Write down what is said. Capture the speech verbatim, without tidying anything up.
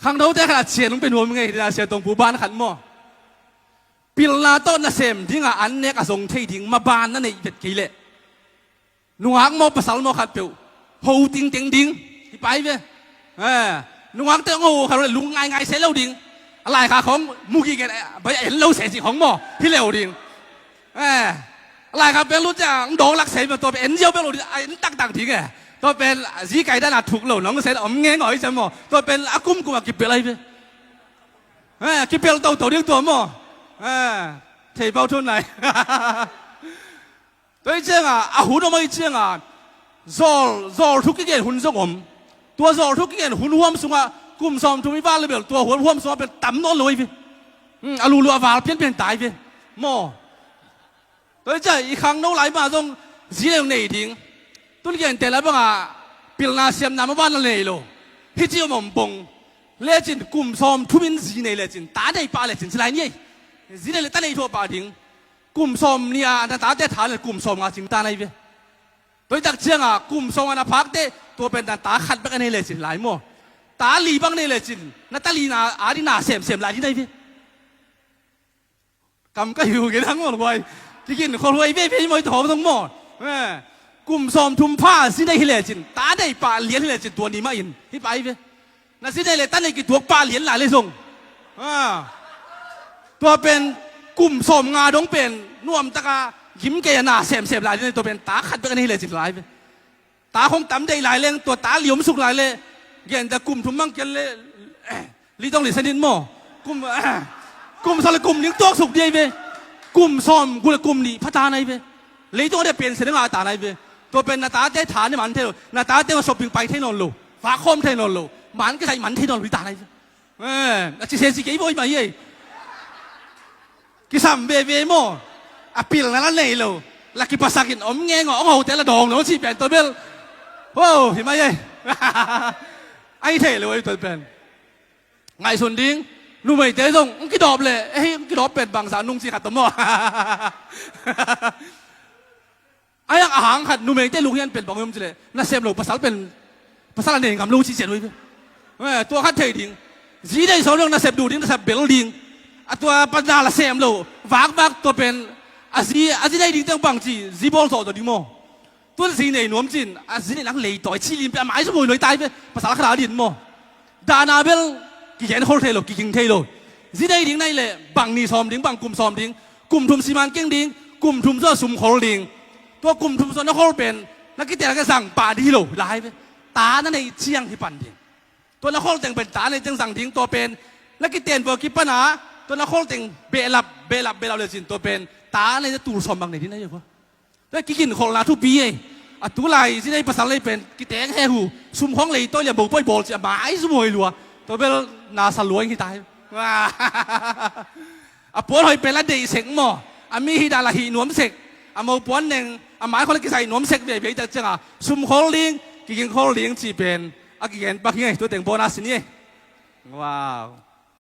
Khangnote khat a cian hong pia nuam ngei hi ding a, Sia Tongpu ban khat maw. Pilna tawh nasem dingah an nek a zong thei ding maban na neih vet kei leh, nungak maw pasal maw khat peuh ho tingteng ding hi pai ve. Eh, nungakte hong ho khat leh lung ngaingai se lo ding. A laikhak hong mu gige, bai en lo se cih hong maw hi leu ding. Eh, a laikhak peng lut ciang hong dawng lak se maw, tua pen en ziau bek lo ding, a en taktak ding e. Tua pen zi kai dan a thuk lo nong se om ngei ngawh hi ciang maw, tua pen a kumkum a kipelh ahi ve. Eh, kipelh toto ding tua maw. Eh, thei pau thun nai. Tua hi ciangah a hun om ahi ciangah zawl, zawl thu kigen hun zong om. Tua zawl thu kigen hun huam sungah kum sawm thum i val le bel tua hun huam sungah pen tam nawn lo ahi ve. Hmm, a lulu a val pianpian ta ahi ve maw. Tua hi ciah i khangno lai mah zong zi nei nei ding. Tun genteh lai bangah pilna siamna maban a nei lo. Hih ci om om bong lecin kum sawm thum in zi nei lecin ta nei pah lecin ci lai ni ei. Zi nei le ta nei thuah pah ding. Kum sawm nih a na tate tha le kum sawm nga cing ta nai ve. Tua hi tak ciangah kum sawm nga na phakte tua pen na ta khat bek a nei lecin lai maw. Ta li bang nei lecin na ta li na a ding na semsem lai ding nai ve. Kam ka hiu gen hang maw huai. Kikin kholhuai veve hi maw i tawh zong maw. Eh, kum sawm thum pha zi nei hi lecin ta nei pah lian hi lecin tua ni mah in hi pai ve. Na zi nei le ta nei kituak pah lian lai le zong. Ah. Tua pen kum sawm nga dong pen nuamtaka gim kei a na semsem lai le tua pen ta khat bek a nei le cin lai ve. Ta khong tam deih lai leng tua ta liom suk lai le. Gen ta kum thum mang kian le, eh, li dong li sanin maw. Kum, eh, kum sa le kum ning tuak suk diai ve. Kum sawm gu le kum nih pha ta nai ve. Leitung a dia pen se nga ta nai ve. Tua pen na tate tha ne man thei lo. Na tate ma shopping pai thei nawn lo. Vak khawm thei nawn lo. Man ka sai man thei nawn lo hi ta nai ve. Eh, a ci se ci kei voi mai ei. Kisam veve maw. A pilna la nei lo. La kipasakin om nge ngawh ong hote la dawng lo ci pen tua bel. Wow, hi mai ei. Ai thei lo ei tua pen. Ngaihsun ding. Numeite zong ong kidawp le, eh, ong kidawp pen bangsa nung ci khat tua maw. Ai ang a hang khat numeite luk hian pen bang om ci le na sem lo pasal pen, pasal a nei ngam lo ci cian ui ve. Eh, tua khat thei ding. Zi nei sawm ding na sem duh ding na sem bel ding. A tua pana la sem lo. Vak vak tua pen a zi, a zi nei ding teng bang ci zi bawl sawh ding maw. Tuan zi nei nuam cin a zi nei lang lei tawi ci lim pe a mai sum hoi nuai tai pe pasal khat a din maw. Dahna bel kigen khol thei lo, kiking thei lo. Zi nei ding nai le bang ni sawm ding, bang kum sawm ding. Kum thum siman keng ding, kum thum sua sum khol ding. Tua kum thum sua na khol pen na kitel ka zang pah ding hi lo lai pe. Ta na nei ciang hi pan ding. Tua na khol teng pen ta nei teng zang ding tua pen na kiten tua kipana tua na khol teng behlap, behlap, behlap le cin tua pen ta nei na tul sawm bang nei ding na hi kua. Tua kikin kholhna thupi ei. A tulai zi nei pasal nei pen kiteng he hu sum khong lei tawi liam bo poi bawl ci a mai sum hoi lua. Tua bel na sa lua hi ta hi. A puan hoi pen la deih sek maw. A mi hi dah la hi nuam sek. A mo puan neng a mai khol kisai nuam sek veve ta cianga sum khol ding, kikin khol ding ci pen a kigen pak hi ei. Tua teng bonus ni ei. Wow.